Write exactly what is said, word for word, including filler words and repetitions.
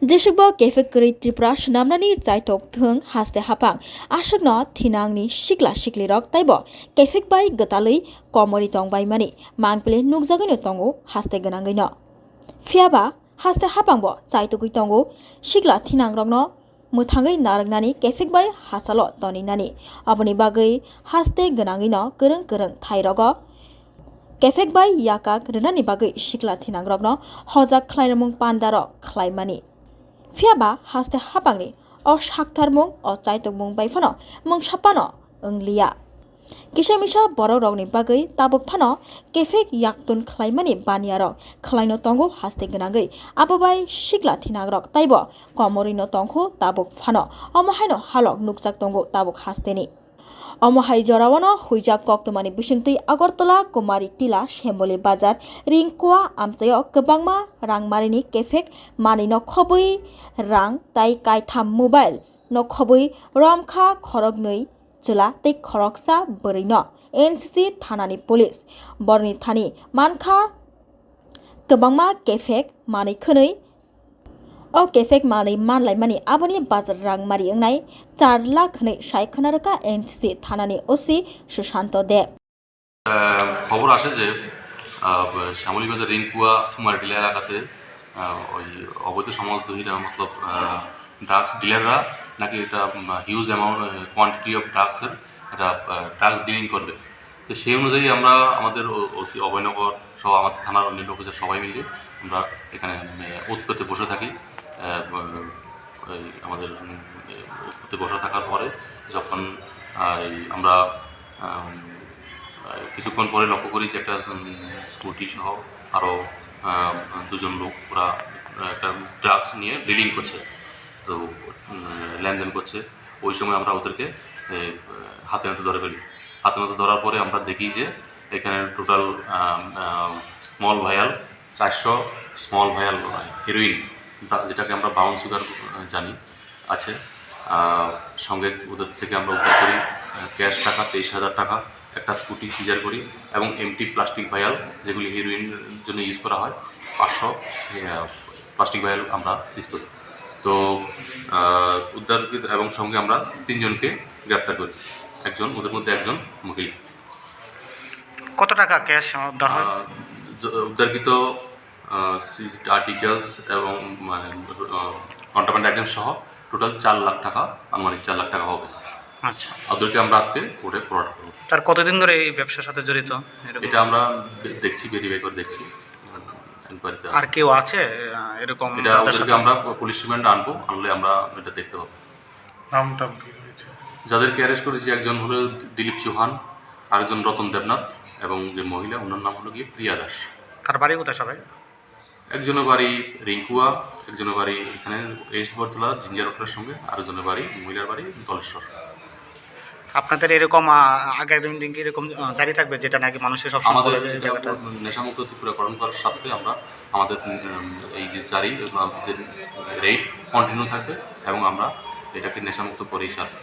Jesukbo kephek kwrwi Tripura swnamnani chaitok thwng haste haphang aswkno thinangni sikla siklirok taibo kephek bai gwtalwi komorwi tongbaimani mangpili nukjagwino tongo haste gwnangwino. Phiyaba haste haphangbo chaitugwi tongo sikla thinangrokno mwthangwi narwknani kephek bai hachalo toninani. Aboni bagwi haste gwnangwino kwrwng kwrwng thairogo kephek bai yakak rwnani bagwi sikla thinangrokno hojak khlairwmung pandarok khlaimani. Phiyaba haste haphangni o saktharmung, o chaitokmung bai phano mungsa phano wngliya. Kisa misa borokrokni bagwi tabuk phano kephek yaktun khlaimani baniyarok khlaino tongo haste gwnangwi. Abo bai sikla thinangrok taibo komorwino tongkhu tabuk phano. Omo haino halok nukjak tongo tabuk hasteni. Omo hai joraono huijak koktwmani bisingtwi Agartala, Kumari Tila, Semboli Bazar, Ringkua amchaio kwbangma rangmarini kephek manwino khobwi rang tai kaitham mobile no khobwi romkha khoroknwi chwla tei khoroksa bwrwino N C C thanani police. Borni thani mankha kwbangma kephek manwi khwnwi. O kephek manwi manlaimani aboni bazar rang mari wngnai char lakh hwnwi sai khwna rwkha N C C thanani O C Sushanto Deb. আহ, খবর আসে যে, আহ, শ্যামলীবাজার রিংকুয়া কুমারটিলা এলাকাতে, আহ, ওই অবৈধ সমাজদ্রোহীরা, মতলব, আহ, ড্রাগস ডিলাররা নাকি একটা, um, huge amount, uh, quantity of ড্রাগসের একটা, আহ, ড্রাগস ডিলিং করবে। তো সেই অনুযায়ী আমরা আমাদের ও-, ওসি অভয়নগর সহ আমাদের থানার অন্যান্য অফিসার সবাই মিলে আমরা এখানে, উম, উৎপেতে বসে থাকি। আহ, এই আমাদের, উম, এই উৎপেতে বসে থাকার পরে যখন, আহ, এই আমরা, আহ, উম, আহ, কিছুক্ষণ পরে লক্ষ্য করি যে একটা, উম, স্কুটি সহ আরও, আহ, দুজন লোক ওরা, আহ, একটা ড্রাগস নিয়ে ডিলিং করছে, তো, উম, লেনদেন করছে। ওই সময় আমরা ওদেরকে, এ, হাতে নাতে ধরে ফেলি। হাতে নাতে ধরার পরে আমরা দেখি যে এখানে টোটাল, আহ, আহ, স্মল ভায়াল, চারশো স্মল ভায়াল হেরোইন, বা যেটাকে আমরা ব্রাউন সুগার, আহ, জানি, আছে। আহ, সঙ্গে ওদের থেকে আমরা উদ্ধার করি, আহ, ক্যাশ টাকা তেইশ হাজার টাকা, একটা স্কুটি সিজার করি এবং এমটি প্লাস্টিক ভায়াল, যেগুলি হেরোইনের জন্য ইউজ করা হয়, পাঁচশো, আহ, প্লাস্টিক ভায়াল আমরা সিজ করি। তো, আহ, উদ্ধারকৃত এবং সঙ্গে আমরা তিনজনকে গ্রেপ্তার করি, একজন, ওদের মধ্যে একজন মহিলা। কত টাকা ক্যাশ উদ্ধার হয়? আহ, জ-, উদ্ধারকৃত, আহ, সিজড আর্টিকেলস এবং, মানে, আহ, কন্ট্রাব্যান্ড আইটেম সহ টোটাল চার লাখ টাকা, আনুমানিক চার লাখ টাকা হবে। আচ্ছা। ওদেরকে আমরা আজকে কোর্টে ফরওয়ার্ড করবো। তার কতদিন ধরে এই ব্যবসার সাথে জড়িত? এরকম? এটা আমরা দে-, দেখছি, ভেরিফাই করে দেখছি। এনকোয়ারিতে আর আছে। কেউ আছে, আহ, এরকম এটা তাদের ওদেরকে সাথে? আমরা পুলিশ রিমান্ডে আনবো, আনলে আমরা এটা দেখতে পাবো। নাম টাম কি রয়েছে? যাদেরকে অ্যারেস্ট করেছি, একজন হলো দিলীপ চৌহান, আরেকজন রতন দেবনাথ এবং যে মহিলা, ওনার নাম হলো গিয়ে প্রিয়া দাস। তার বাড়ি কোথায় সবাই? একজনের বাড়ি রিঙ্কুয়া, একজনের বাড়ি এখানে ইস্ট বটতলা জিঞ্জিরা রোডের সঙ্গে, আরেকজনের বাড়ি, মহিলার বাড়ি দলেশ্বর। আপনাদের এরকম, আহ, আগামী দিন কি এরকম, আহ, জারি থাকবে, যেটা নাকি মানুষের সবসময় আমাদের বলে যে এই এটা জায়গাটা? নেশামুক্ত ত্রিপুরাকরণ করার স্বার্থে আমরা আমাদের, উম, এই যে জারি, আহ, যে রেইড কন্টিনিউ থাকবে এবং আমরা এটাকে নেশামুক্ত করেই ছাড়বো।